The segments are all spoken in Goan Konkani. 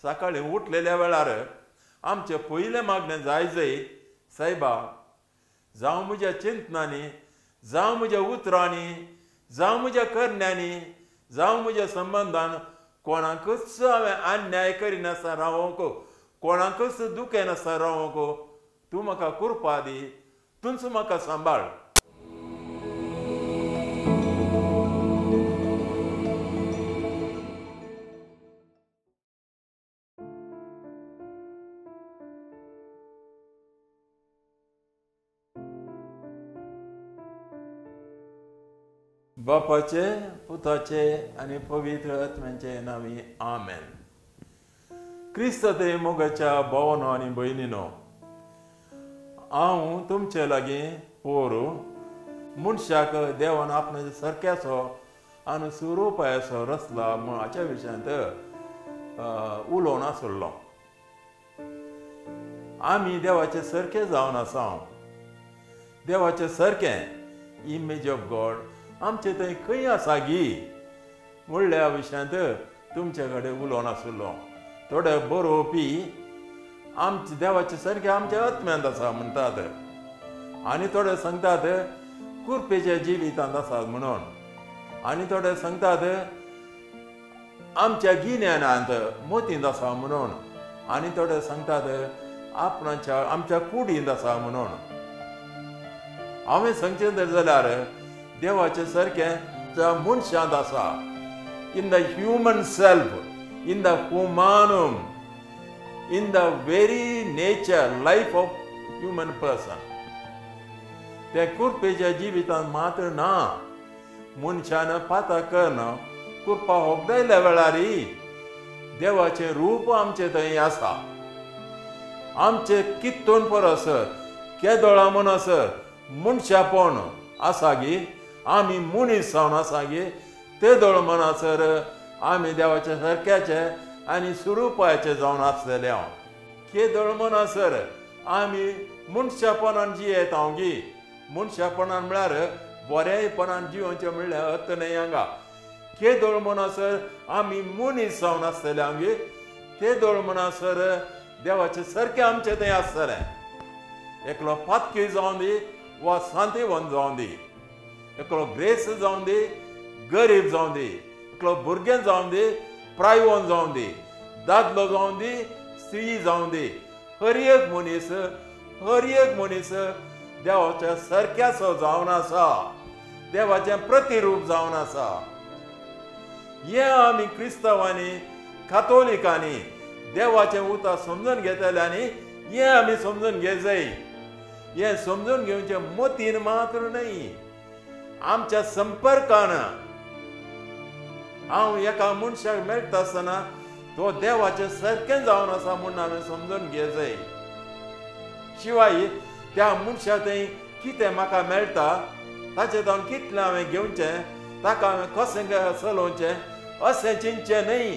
सकाळीं उठलेल्या वेळार आमचें पयलें मागणें जाय जाय, सायबा जावं म्हज्या चिंतनांनी, जावं म्हज्या उतरांनी, जावं म्हज्या करण्यांनी, जावं म्हज्या संबंदान कोणाकूच हांवें अन्याय करिनासतना रावोंक, कोणाकूच दुखयनासतना रावोंक तूं म्हाका कृपा दी, तूंच म्हाका सांबाळ. बापाचे, पुताचे आनी पवित्र आत्म्याचे नांवी आमेन. क्रिस्त ते मोगाच्या भावानो आनी भयणीनो, हांव तुमचे लागीं पोरू मनशाक देवान आपणाच्या सारक्याचो आनी स्वरुपाचो रचला म्हूण हाच्या विशयांत उलोवन आसलो. आमी देवाचे सारके जावन आसा. देवाचे सारकें इमेज ऑफ गॉड आमचे थंय खंय आसा गी म्हणल्या विशयांत तुमचे कडेन उलोवन आसलो. थोडे बरोवपी आमचे देवाचे सारकें आमच्या आत्म्यांत आसा म्हणटात आनी थोडे सांगतात कुरपेच्या जिवितांत आसात म्हणून, आनी थोडे सांगतात आमच्या गिन्यानांत मोतींत आसा म्हणून, आनी थोडे सांगतात आपणाच्या आमच्या कुडींत आसा म्हणून. हांवें सांगचें तर जाल्यार देवाचें सारकें त्या मनशांत आसा. In the human self, in the humanum, in the very nature life of human person. तें कुरपेच्या जिवितांत मात्र ना. मनशान पाता करून कुरपा होगडायल्या वेळार देवाचें रूप आमचें थंय आसा. आमचें कित्तून परस केदोळा म्हणसर मनशापण आसा गी, आमी मनीस जावन आसा गी, तेदोळ म्हणसर आमी देवाच्या सारक्याचे आनी स्वरुपाचे जावन आसलेले. हांव केदोळ म्हणसर आमी मनशापणान जियेता गी. मनशापणान म्हळ्यार बरेपणान जियोवचें म्हणल्यार अर्थ न्हय हांगा. केदोळ म्हणसर आमी मनीस जावन आसतले हांव गी, तेदोळ म्हणसर देवाचें सारकें आमचें थंय आसतलें. एकलो पातकी जावन दी वा सांतीवन जावन दी, एकलो ग्रेस जावन दी, गरीब जावन दी, एकलो भुरगें जावन दी, प्रायवन जावन दी, दादलो जावन दी, स्त्री जावन दी, हर एक मनीस, हर एक मनीस देवाच्या सारक्याचो जावन आसा, देवाचें प्रतिरूप जावन आसा. हें आमी क्रिस्तांवांनी, कातोलिकांनी देवाचें उतर समजून घेतल्यांनी हें आमी समजून घेवजाय. हें समजून घेवचें मतीन मात्र न्हय, आमच्या संपर्कान. हांव एका मनशाक मेळटा आसतना तो देवाचें सारकें जावन आसा म्हूण हांवें समजून घेवजाय. शिवाय त्या मनशा थंय कितें म्हाका मेळटा ताचें जावन कितलें हांवें घेवचें, ताका हांवें कशें चलोवचें अशें चिंतचें न्हय.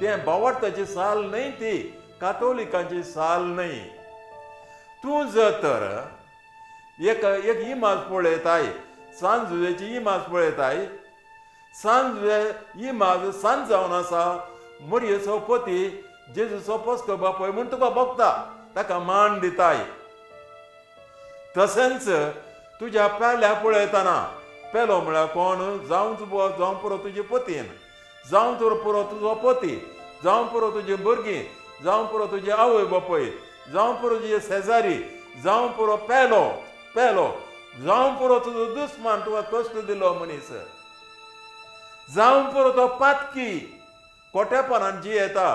तें बावडताची साल न्हय, ती कातोलिकांची साल न्हय. तूं जर तर एक एक इमाज पळयताय, सांजुवेची इमाज पळयताय, सांजुवे इमाज सांज जावन आसा, मरयेचो पती जेजूचो पोसको बापूय म्हूण तुका भोगता, ताका मान दिताय. तशेंच तुज्या पेल्या पळयतना, पेलो म्हळ्यार कोण, जावं जावं पुरो तुजे पतीन, जावं तर पुरो तुजो पती, जावं पुरो तुजी भुरगीं, जावं पुरो तुजी आवय बापूय, जावं पुरो तुजे शेजारी, जावं पुरो पेलो पेलो, जावं पुरो तुजो दुस्मान तुका कश्ट दिलो मनीस, जावं पुरो तो पातकी कोटेपणान जियेता,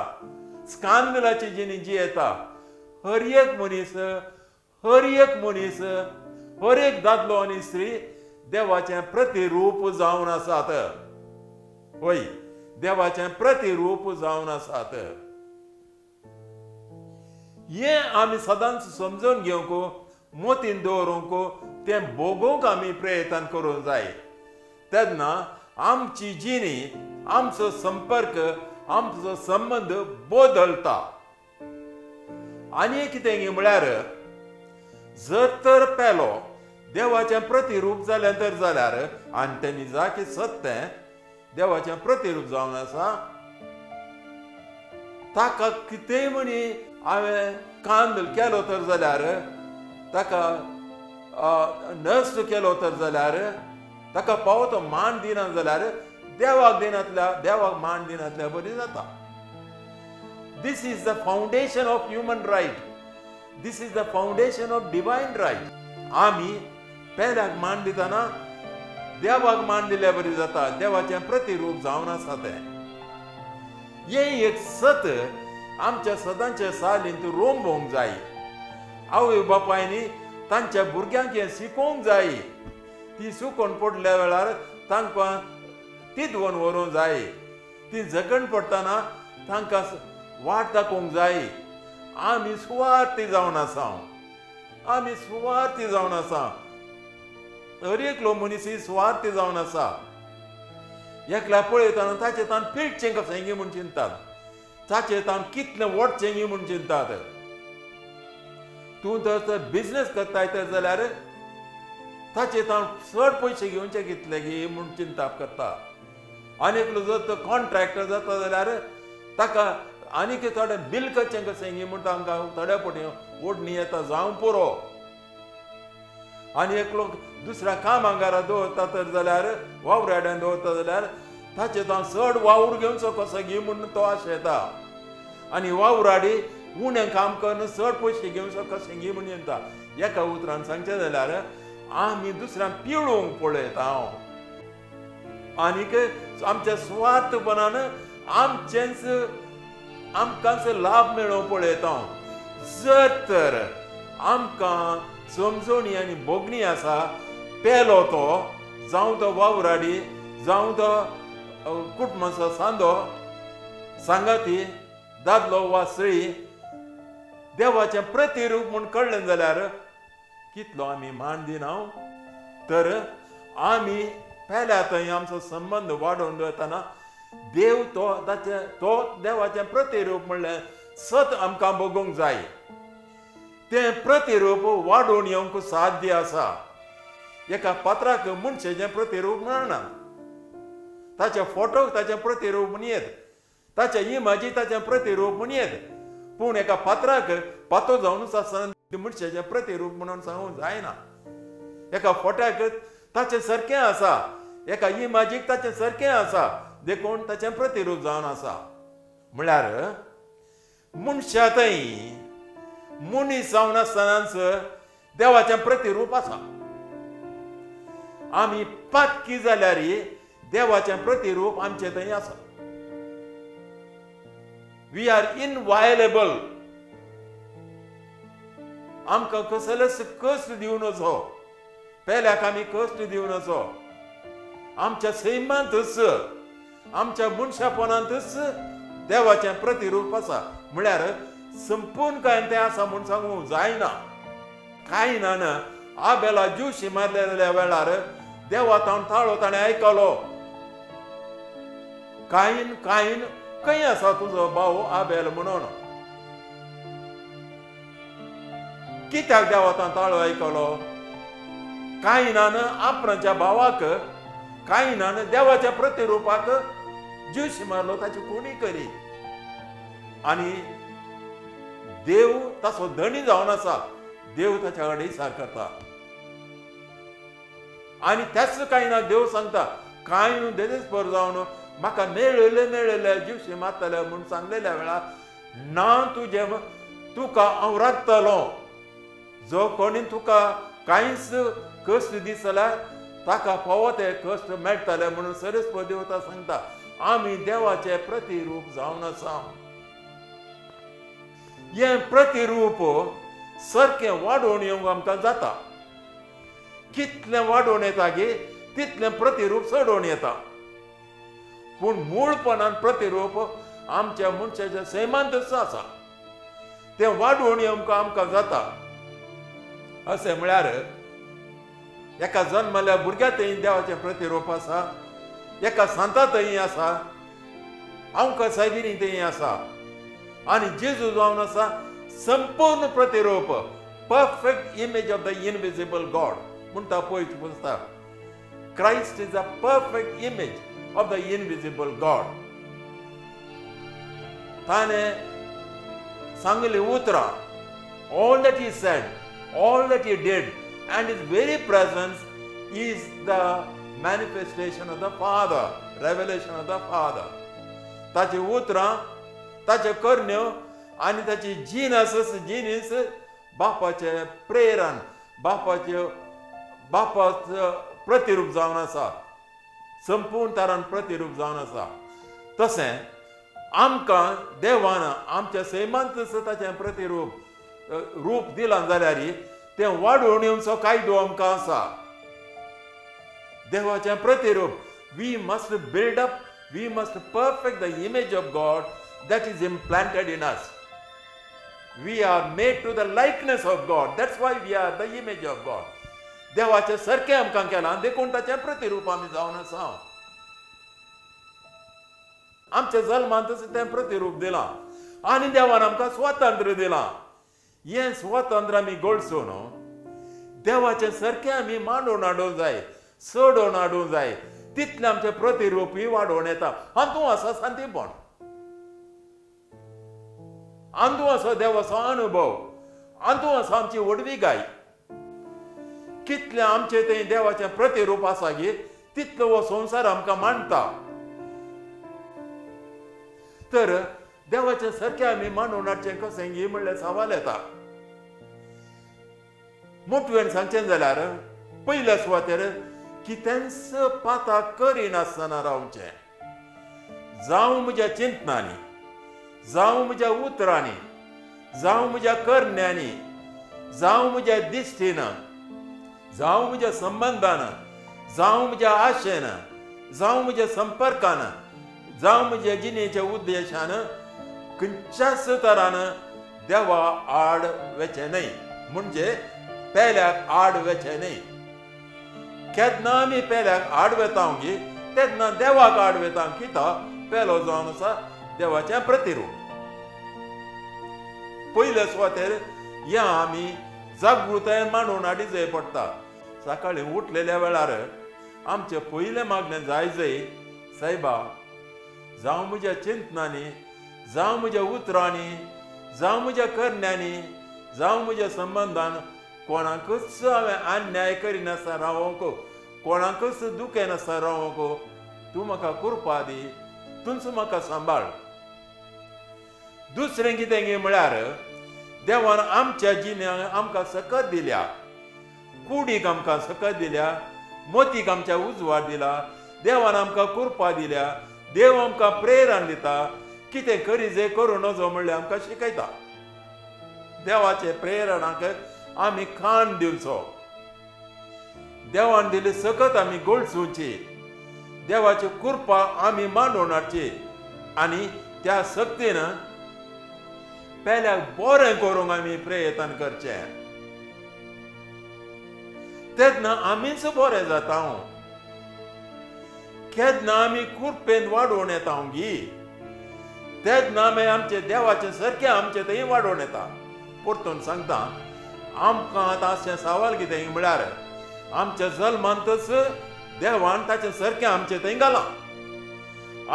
स्कांदलाची जिणी जियेता, हर एक मनीस, हर एक मनीस, हर एक दादलो आनी स्त्री देवाचें प्रतिरूप जावन आसात. हय, देवाचें प्रतिरूप जावन आसात. हें आमी सदांच समजून घेवंक, मोतीन दवरूंक, तें भोगोवंक आमी प्रयत्न करूंक जाय. तेन्ना आमची जिणी, आमचो संपर्क, आमचो संबंद बदलता. आनी कितें म्हळ्यार जर तर पेलो देवाचें प्रतिरूप जालें तर जाल्यार, आनी तें निजाकी सत्य देवाचें प्रतिरूप जावन आसा, ताका कितेंय म्हणी हांवें कांद केलो तर जाल्यार, ताका नश्ट केलो तर जाल्यार, ताका पावो तो मान दिना जाल्यार देवाक दिनातल्या, देवाक मान दिनातल्या बरी जाता. This is the foundation of human right. This is the foundation of divine right. आमी पेल्याक मान दितना देवाक मान दिल्या बरी जाता. देवाचें प्रतिरूप जावन आसा तें. हें एक सत आमच्या सदांच्या सालींत रोंबोवंक जाय. आवय बापायनी तांच्या भुरग्यांक हें शिकोवंक जाय. ती सुकोवन पडल्या वेळार तांकां तिदवोन व्हरूंक जाय. ती झगण पडटना तांकां वाट दाखोवंक जाय. आमी सुवार्थी जावन आसा, आमी सुवार्थी जावन आसा. हर एकलो मनीस ही सुवार्थी जावन आसा. एकल्या पळयतना ताचे तान पिळचें कशें म्हूण चिंतात, ताचे तान कितलें वडचें म्हूण चिंतात. तूं तर बिजनेस करताय तर जाल्यार ताचे तान चड पयशे घेवचे कितले गी म्हूण चिंताप करता. आनी एकलो जर तो कॉन्ट्रॅक्टर जाता जाल्यार ताका आनीक थोडें बील करचें कशें गी म्हूण तांकां थोड्या फावटी ओडणी येता जावं पुरो. आनी एकलो दुसऱ्या कामागारा दवरता तर जाल्यार, वावराड्यान दवरता जाल्यार ताचे तान चड वावर घेवचो कसो गी म्हूण तो आशेता. आनी वावराडी उणें काम करून चड पयशे घेवचो कशें गी म्हूण येता. एका उतरान सांगचें जाल्यार आमी दुसऱ्यांक पिळोवंक पळयता आनीक आमच्या सुवार्थपणान आमचेंच आमकांच लाभ मेळोवंक पळयता. जर तर आमकां समजोणी आनी भोगणी आसा, पेलो तो जावं तो वावराडी, जावं तो कुटुंबाचो सांदो सांगाती, दादलो वा स्त्री, देवाचें प्रतिरूप म्हूण कळ्ळें जाल्यार कितलो आमी मान दिना. तर आमी पेल्या थंय आमचो संबंद वाडोवन दवरतना देव तो ताचें तो देवाचें प्रतिरूप म्हणलें सत आमकां भोगूंक जाय. तें प्रतिरूप वाडोवन येवंक साध्य आसा. एका पात्राक मनशाचें प्रतिरूप मेळना, ताच्या फोटोक ताचें प्रतिरूप म्हण येत, ताच्या इमाजी ताचें प्रतिरूप म्हण येत. पूण एका पात्राक पातो जावनूच आसतना मनशाचें प्रतिरूप म्हणून सांगूंक जायना. एका फोट्याक ताचें सारकें आसा, एका इमाजीक ताचें सारकें आसा, देखून ताचें प्रतिरूप जावन आसा. म्हळ्यार मनशा थंय मनीस जावन आसतनाच देवाचें प्रतिरूप आसा. आमी पातकी जाल्यार देवाचें प्रतिरूप आमचे थंय आसा. We are inviolable. आमकां कसलेच कश्ट दिवन वचो, पेल्याक आमी कश्ट दिवन वचो. आमच्या सैमांतच, आमच्या मनशापणांतच देवाचें प्रतिरूप आसा. म्हळ्यार संपूर्ण काय तें आसा म्हूण सांगूंक जायना. कांय ना आबेला ज्यूशी मारलेल्या वेळार देवा ताण ताळो ताणें आयकलो, कायन कायन खंय आसा तुजो भाव आबेल म्हणून. कित्याक देवा ताण ताळो आयकलो? कायनान आपणाच्या भावाक, कायनान देवाच्या प्रतिरूपाक ज्यूशी मारलो, ताची कोणी करी. आनी देव ताचो धणी जावन आसा, देव ताच्या कडेन विचार करता. आनी त्याच कांय देव सांगता, कांय देदेस्पर जावन म्हाका मेळिल्ले मेळिल्ले जिवशी मारतले म्हूण सांगलेल्या वेळार ना तुजें तुका हांव राखतलो. जो कोणी तुका कांयच कश्ट दीत जाल्यार ताका फावो ते कश्ट मेळटले म्हणून सरस्पत देवता सांगता. आमी देवाचें प्रतिरूप जावन आसा. हें प्रतिरूप सारकें वाडोवन येवंक आमकां जाता. कितलें वाडोवन येता गे तितलें प्रतिरूप चडोवन येता. पूण मूळपणान प्रतिरूप आमच्या मनशाच्या सैमांतच आसा, तें वाडोवन येवंक आमकां जाता. अशें म्हळ्यार एका जन्मल्या भुरग्या थंय देवाचें प्रतिरूप आसा, एका सांता थंय आसा, आमकां सायबिणी थंय आसा. आनी जेजू जावन आसा संपूर्ण प्रतिरूप, perfect image of the invisible God म्हणटा पळय पुस्तक. Christ is a perfect image of the invisible God. ताणें सांगली उतरां, all that he said, all that he did, and his very presence is the manifestation of the Father, revelation of the Father. ताची उतरां, ताच्यो करण्यो आनी ताची जीण आसा, जिनीस बापाचें प्रेरण, बापाचें बापाचो प्रतिरूप जावन आसा, संपूर्ण तरान प्रतिरूप जावन आसा. तशें आमकां देवान आमच्या सैमांतच ताचें प्रतिरूप रूप दिलां जाल्यार तें वाडोवन येवचो कायदो आमकां आसा. देवाचें प्रतिरूप, we must build up, we must perfect the image of God that is implanted in us. We are made to the likeness of God, that's why we are the image of God. देवाचें सारकें आमकां केलां देखून ताचें प्रतिरूप आमी जावन आसा. आमच्या जल्मांतच तें प्रतिरूप दिलां आनी देवान आमकां स्वातंत्र्य दिलां. हें स्वातंत्र्य आमी गळसून देवाचें सारकें आमी मांडून हाडूंक जाय, चडोवन हाडूंक जाय, तितलें आमचें प्रतिरूपय वाडोवन येता. हातूंत आसा शांतीपण, हातूंत आसा देवाचो अनुभव, हातूंत आसा आमची व्हडविकाय. कितलें आमचें थंय देवाचें प्रतिरूप आसा गी तितलो हो संवसार आमकां मांडटा. तर देवाचें सारकें आमी मांडून हाडचें कशें गी म्हणल्यार सवाल येता. मोटवेन सांगचें जाल्यार पयल्या सुवातेर कितेंच पाता करिनासतना रावचें, जावं म्हज्या चिंतनांनी, जावं म्हज्या उतरांनी, जावं म्हज्या करण्यांनी, जावं म्हज्या दिश्टीन, जावं म्हज्या संबंदान, जावं म्हज्या आशेन, जावं म्हज्या संपर्कान, जावं म्हज्या जिणेच्या उद्देशान खंयच्याच तरान देवा आड वेचें न्हय, म्हणजे पेल्याक आड वेचें न्हय. केन्ना आमी पेल्याक आड वेता गी तेन्ना देवाक आड वेता, कित्याक पेलो जावन आसा देवाचें प्रतिरूप. पयले सुवातेर हें आमी जागृतायेन मांडून हाडी जाय पडटा. सकाळीं उठलेल्या वेळार आमचें पयलें मागणें जाय जाय, सायबा जावं म्हज्या चिंतनांनी, जावं म्हज्या उतरांनी, जावं म्हज्या करण्यांनी, जावं म्हज्या संबंदान कोणाकूच हांवें अन्याय करिनासतना रावंक, कोणाकूच दुखेनासतना रावंक, तूं म्हाका कृपा दी, तूंच म्हाका सांबाळ. दुसरें कितें गी म्हळ्यार देवान आमच्या जिण्याक आमकां सकत दिल्या, कुडीक आमकां सकत दिल्या, मोतीक आमच्या उजवाड दिला, देवान आमकां कृपा दिल्या, देव आमकां प्रेरण दिता, कितें करी जे करूं नजो म्हणल्यार आमकां शिकयता. देवाचे प्रेरणाक आमी खाण दिवचो, देवान दिल्ली सकत आमी गळसुची, देवाची कृपा आमी मांडून हाडची आनी त्या सक्तीन पेल्याक बरें करूंक आमी प्रयत्न करचें. तेन्ना आमीच बरें जाता. केन्ना आमी कृपेन वाडोवन येता गी तेन्ना आमी आमचे देवाचें सारकें आमचें थंय वाडोवन येता. परतून सांगता, आमकां आतां अशें सवाल कितें म्हळ्यार आमच्या जल्मांतच देवान ताचें सारकें आमचें थंय घालां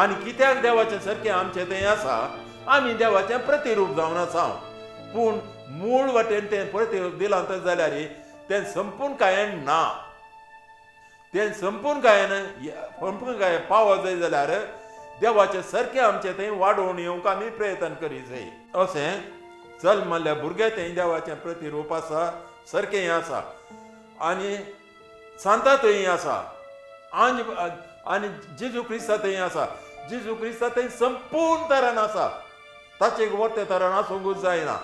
आनी कित्याक देवाचें सारकें आमचें थंय आसा, आमी देवाचें प्रतिरूप जावन आसा. पूण मूळ वाटेन तें प्रतिरूप दिलां तर जाल्यार तें संपूर्ण कांय ना, तें संपूर्ण कांय संपूर्ण कांय पावत जाय जाल्यार देवाचें सारकें आमचें थंय वाडोवन येवंक आमी प्रयत्न करी जाय. अशें जल्मल्ल्या भुरग्या थंय देवाचें प्रतिरूप आसा, सारकें आसा आनी सांता थंय आसा आनी जेजू क्रिस्ता थंय आसा. जेजू क्रिस्ता थंय संपूर्ण तरान आसा, ताचे वरते तरान आसूंकूच जायना.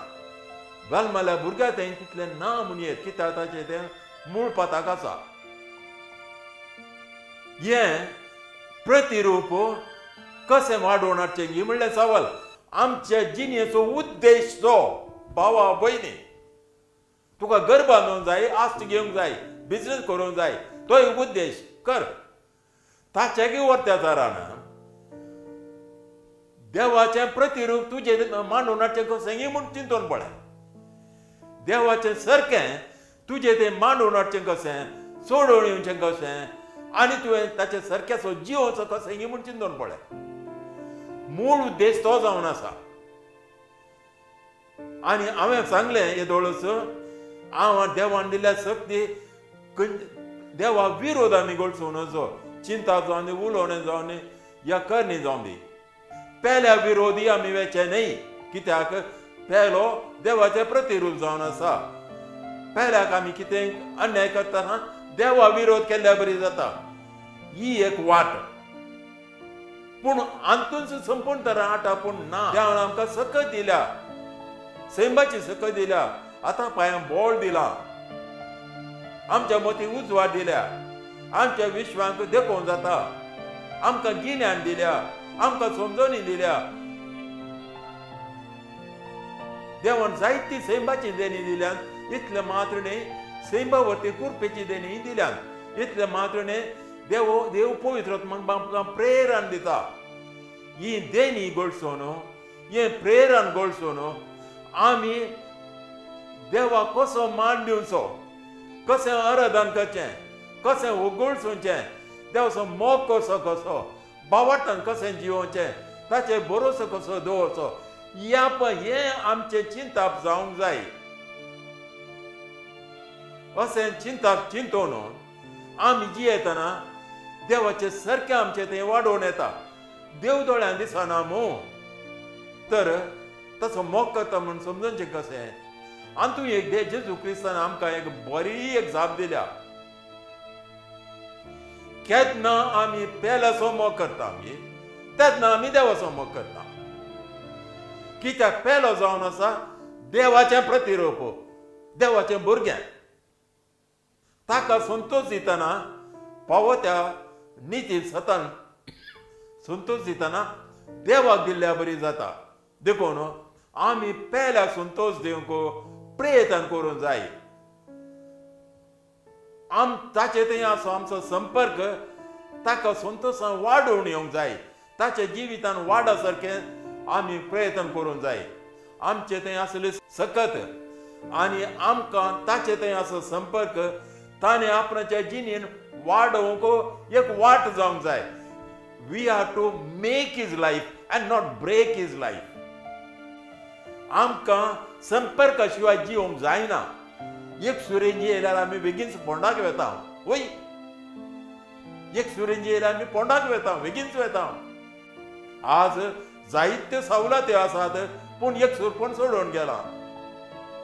जल्मल्ल्या भुरग्या थंय तितलें ना म्हणयेत, कित्याक ताचें तें मूळ पाताक आसा. हें प्रतिरूप कशें वाडोवन हाडचें गी म्हणल्यार सवाल. आमच्या जिणेचो उद्देश तो भावा भयणी, तुका घर बांदूंक जाय, आस्त घेवंक जाय, बिजनेस करूंक जाय, तो एक उद्देश कर. ताच्याकी वरत्या तरान देवाचें प्रतिरूप तुजें मांडून हाडचें कशें गी म्हूण चिंतून पळय. देवाचें सारकें तुजें तें मांडून हाडचें कशें, सोडोवन येवचें कशें आनी तुवें ताचें सारक्याचो जियोवचो कशें गी म्हूण चिंतून पळय. मूळ उद्देश तो जावन आसा. आनी हांवें सांगलें येदोळच, हांव देवान दिल्ल्या शक्ती देवा विरोध आमी गळसूं नजो, चिंता जावं दी, उलोवणें जावं दी या करणी जावं दी. पेल्या विरोधी आमी वेचें न्हय, कित्याक पेलो देवाचें प्रतिरूप जावन आसा. पेल्याक आमी कितें अन्याय करतना देवा विरोध केल्ल्या बरी जाता. ही एक वाट. पूण हातूंत संपूर्ण तरा आटा पूण ना. देवान आमकां सकत दिल्या, सैमाची सकत दिल्या, आतां पांयां बोळ दिलां, आमच्या मती उजवाड दिल्या, आमच्या विश्वांक देखोवंक जाता, आमकां गिन्यान दिल्या, आमकां समजणी दिल्या. देवान जायती सैमाची देणी दिल्यान, इतले मात्र न्हय सैमा वरती कृपेची देणी दिल्यान, इतले मात्र न्हय देव देव पवित्र आमकां प्रेरण दिता. ही देणी गळसून, हें प्रेरण गळसून आमी देवा कसो मान दिवचो, कशें आराधन करचें, कशें उगळसुचें, देवाचो मोग कसो कसो, बावटान कशें जिवोवचें, ताचेर भरोसो कसो दवरचो, ह्या हें आमचें चिंताप जावंक जाय. अशें चिंताप चिंतून आमी जियेतना देवाचें सारकें आमचें तें वाडोवन येता. देव दोळ्यान दिसना मू, तर तसो मोग करता म्हूण समजूचें कशें? आनी तूं एक जेजू क्रिस्तान आमकां एक बरी एक जाप दिल्या. केन्ना आमी पेल्याचो मोग करता आमी, तेन्ना आमी देवाचो मोग करता. कित्याक पेलो जावन आसा देवाचें प्रतिरूप, देवाचें भुरगें. ताका संतोष दितना फावो त्या निती सतान संतोष दितना देवाक दिल्ल्या बरी जाता. देखून आमी पेल्याक संतोष दिवंक प्रयत्न करूंक जाय. आम ताचे थंय आसो आमचो संपर्क ताका संतोशान वाडोवन येवंक जाय. ताच्या जिवितान वाडा सारकें आमी प्रयत्न करूंक जाय. आमचे थंय आसले सकत आनी आमकां ताचे थंय आसो संपर्क ताणें आपणाच्या जिणेन वाडोवंक एक वाट जावंक जाय. We are to make his life and not break his life. आमकां संपर्का शिवाय जिवंक जायना. एक सुरेंजी येयल्यार आमी बेगीनच फोंडाक वेता, वय? एक सुरेंजी येयल्यार आमी फोंडाक वेता, बेगीनच वेता. आज जायत्यो सवलत्यो आसात, पूण एक सुरपण सोडून गेला.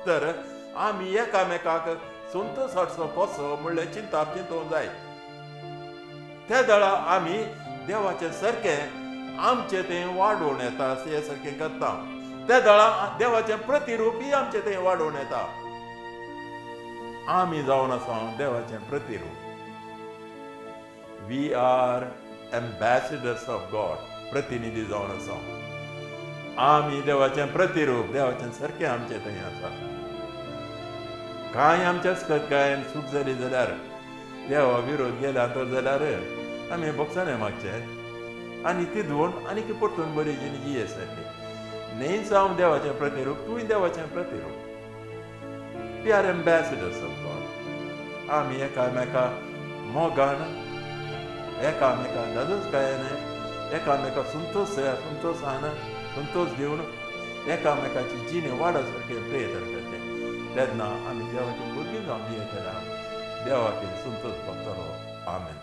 तर आमी एकामेकाक संतोष हाडचो कसो म्हणलें चिंताप चिंतूंक जाय. त्या वेळार आमी देवाचें सारकें आमचें तें वाडोवन येता, हे सारकें करता. त्या वेळार देवाचें प्रतिरूपय आमचें तें वाडोवन येता. आमी जावन आसा देवाचें प्रतिरूप. We are ambassadors of God, प्रतिनिधी जावन आसा आमी. देवाचें प्रतिरूप, देवाचें सारकें आमचें थंय आसा. कांय आमच्या कांय चूक जाली जाल्यार, देवा विरोध गेल्या तर जाल्यार आमी भोगसणें मागचें आनी ती धुवन आनी परतून बरी जिणी जिये सारकी. न्हयच हांव देवाचें प्रतिरूप, तूंय देवाचें प्रतिरूप. We are ambassadors of God. आमी एकामेका मोगान, एकामेका दादोसकायेन, एकामेका संतोश संतोशान संतोश दिवन एकामेकाची जिणे वाडा सारकें प्रयत्न करचें. तेन्ना आमी देवाची भुरगीं जावन जियेतले, देवाक संतोश पडटलो. आमेन.